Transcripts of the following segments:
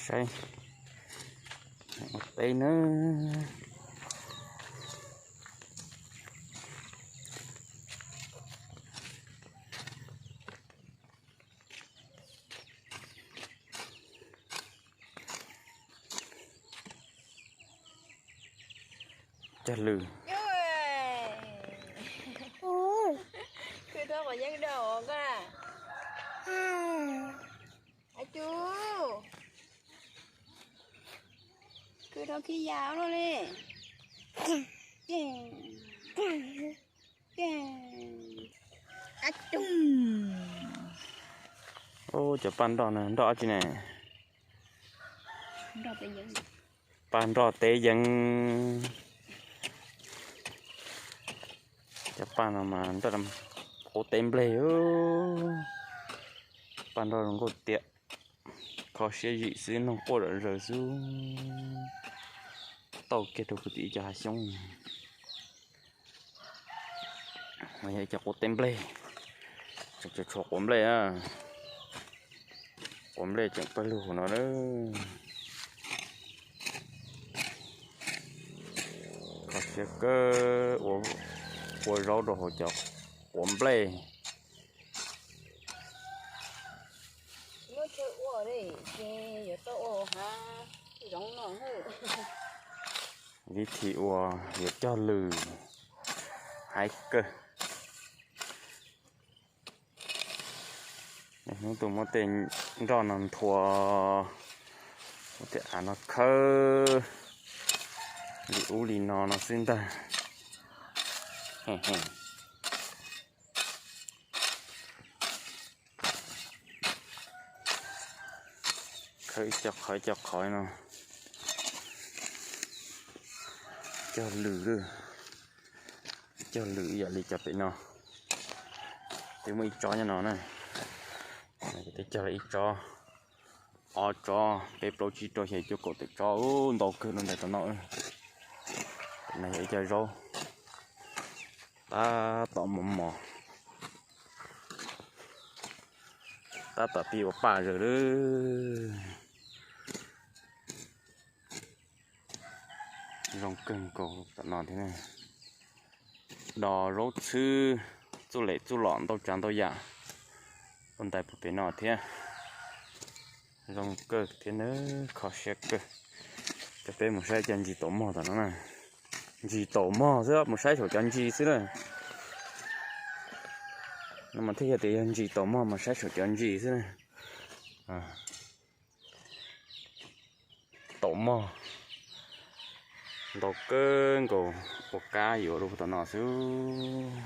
Saib ua teb na. Cog lws. Khwv dhau qhov yeeb do koj na. A cub, khwv dhau khib ya luaj li. Ub, cov paj nroj no nroj dab tsi ne? Paj nroj teb yeeb. Cov paj no mas nroj qub teb nplej. Paj nroj zoo nkauj tiag. Kho siab zim xwb, noog quaj zom zaws xwb. Tauj kiag rau kuv tim ib co hav xyoob. Yog ib co quav teb nplej, tseem tshuav quav nplej na. Quav nplej tseem pawg lug no. Kho siab kawg, ua zaub rau hauv cov quav nplej. Vib thi ua yuav cog lws, haib kawg. Hnub tuaj muab tej nroj no nthua, muab tej av no khawb li ub li no no xwb ntag. Khawb ib co qhov ib co qhov no. Cog lws, cog lws ib yam li cov pem no. Twb muaj ib tsob nyob no na. Twb cog lawm ib tsob, ob tsob, peb plaub tsib rau xya cuaj kaum tawm tsob, ntau kawg no ntawm tom no. Pem no yog ib co zaub tab tom mos mos, tab tom pib ua paj zaws lawm. Zoo kawg nkaus tom no thiab. Dos zaub txhwb, txuj lem txuj lom ntau tsav ntau yam ua ntais puag pem no thiab. Zoo kawg thiab nawb, kho siab kawg. Cov peb mus saib cov ntsis taum mog tom no na. Ntsis taum mog xwb, mus saib saum cov ntsis xwb na. No mas thiaj yog tias yog ntsis taum mog mas saib saum cov ntsis xwb na. Taum mog ntau kawg nkaus, ua kab yuav rau tom no xwb.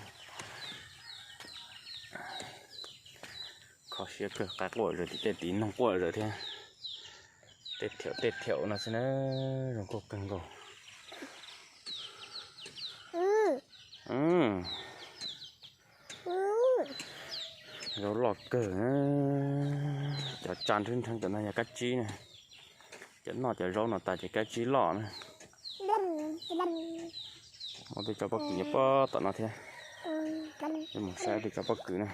Kho siab kawg, qaib quaj zom zaws tim tej tid, noog quaj zom zaws thiab. Tej thiaum tej thiaum no xwb na, zoo nkauj kawg nkaus. Zaub loj kawg. Cov tsa nrheb nrheeb cov no yog kab tsib na. Cov noj cov zaub no tas ces kab tsib loj na. Muaj tej tsob pob kws nyob puag tom no thiab. Mus saib tej tsob pob kws na.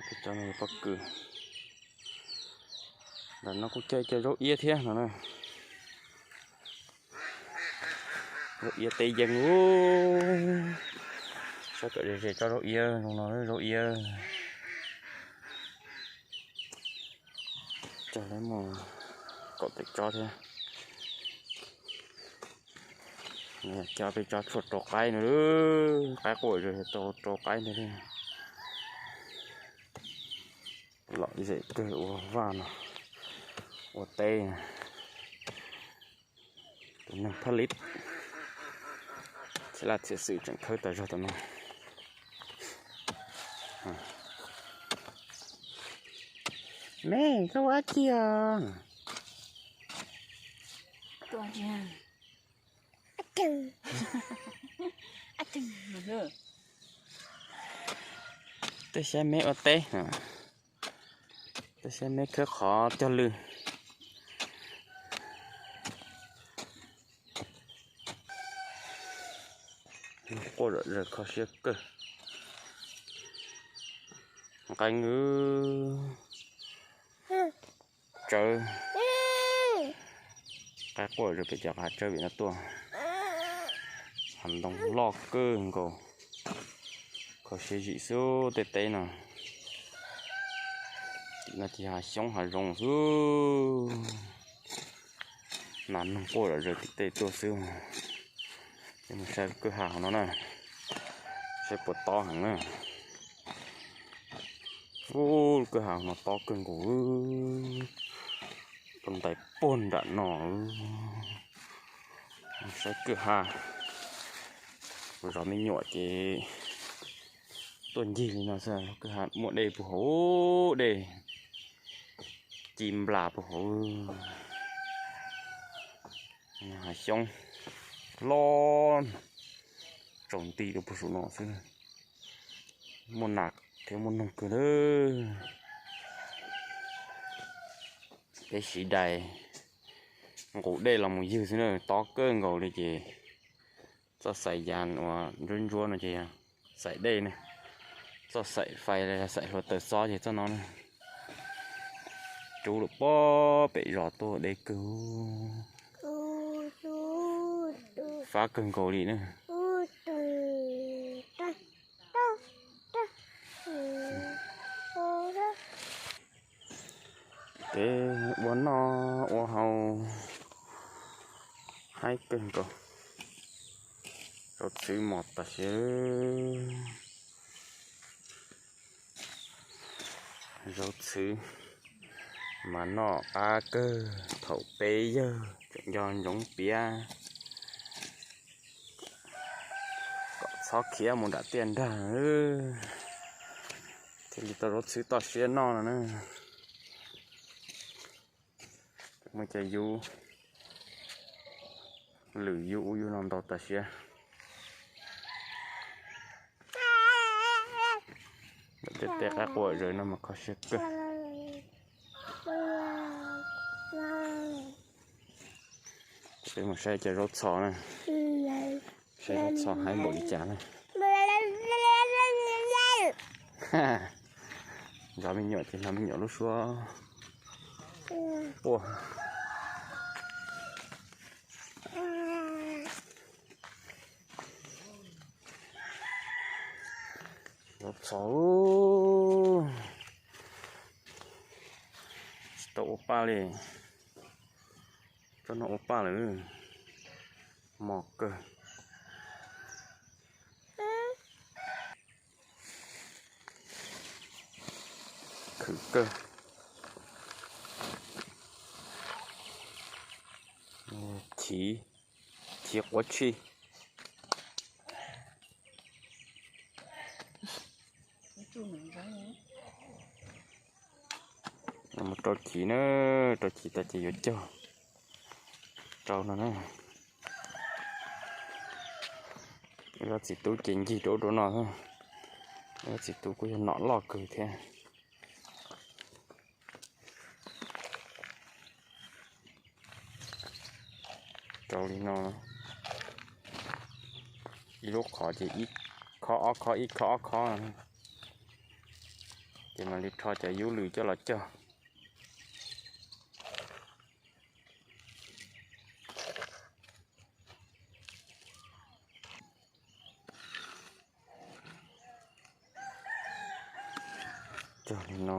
Tej tsob no yog pob kws. Ntawm no kuj cog cov zaub iab thiab no na. Zaub iab teb yeeb ub. Saib kom ze ze tsob zaub iab zoo no, zaub iab. Cog lawm mus kaum tawm tsob thiab. Cog peb tsob tshuaj rau qaib no, qaib quaj zom zaws rau qaib ntag. Lom zem kawg ua vaj no, ua teb. Tus neeg phaj lib, txhia laj txhia xwm tseem khawb tas zog tom no. Me, koj ua dab tsi os? Tej xyab meb ua teb, tej xyab meb khawb qhov cog lws. Quaj zom zaws kho siab kawg. Nqeeb, tsawb, qaib quaj rau pem cov hav tsawb vim no tuaj. Hav ntoo loj kawg nkaus, kho siab zim xwb tej teb no. Tim no ces hav xyoob hav zoov xwb. Nas noog quaj zom zaws tim tej tuaj xwb. Peb mus saib kwj ha hauv no na, saib puas tob heev na. Ub, kwj ha no tob kawg nkaus, tus ntais puag nram no. Saib kwj ha, kuv zov me nyuam ces tuaj ncig li no xwb, kwj ha muaj dej puag hauv, dej ci nplas puag hauv. Hav xyoob loj tsaus nti rau puag saum no xwb. Muaj nas thiab muaj noog kawg lawm. Peb siv dais nqus dej los mus ywg xwb na, tob kawg nkaus li ces txoj xaim yas uas ntsuab ntsuab no ces yog xaim dej ne, txoj xaim fais los yog xaim hluav taws xob ces txoj no ne. Rub lawm pob pem zos tuaj deb kawg, fab kawg nkaus li na. Peb ua noj ua haus haib kawg nkaus. Zaub txhwb mos tas siab. Zaub txhwb mas noj qab kawg thaum peb yawg tseem nco ntsoov piav kom txhob khiav mus nram tiaj nrag thiaj li tau zaub txhwb toj siab noj no na. Muaj cov yub lwm yub ub yub no ntau tas siab. Tej teb qab quaj zom zaws no mas kho siab kawg. Peb mus saib cov zaub txhos na, saib zaub txhos haib npaum li cas na. Zov me nyuam ces hnov me nyuam lub suab quaj. Zaub txhos, tsis tau ua paj li, tsob no ua paj lawm, mos kawg. Khwv kawg. Chiv, chiv quav tshij. Mus rau chiv na, rau chiv tas ces yuav cog rau no na. Ob txiv tub ces ncig rau ub rau no, ob txiv tub kuj yog nom loj kawg thiab. Rau li no, ib lub qhov ces ib khob ob khob ib khob ob khob no, ces mam li rho cov yub lwm coj los cog. Cog li no,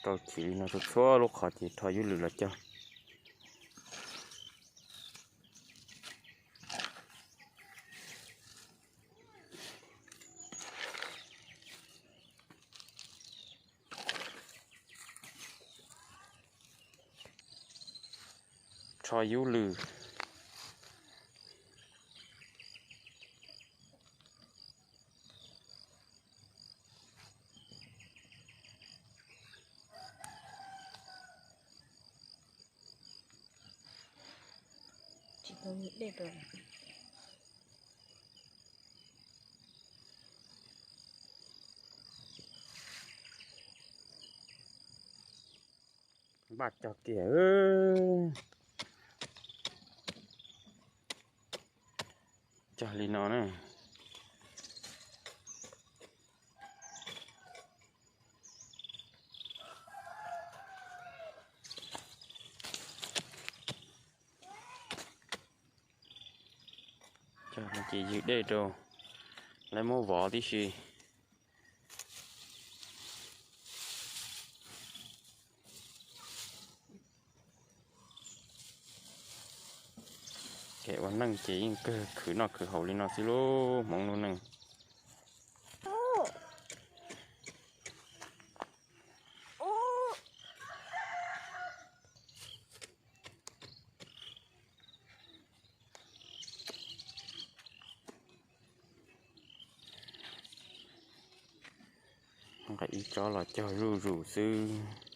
rau chiv li no txhua txhua lub qhov ces rho yub lwm los cog. Rho yub lwm. Npaj cog kiag. Cog li no na. Ces ywg dej rau, lawv muab vov tib si. Kev ua neej ces yeej kawg khwv noj khwv haus li no xwb lauj, Hmoob lub neej. Nqa ib tsob los cog zuj zus xwb.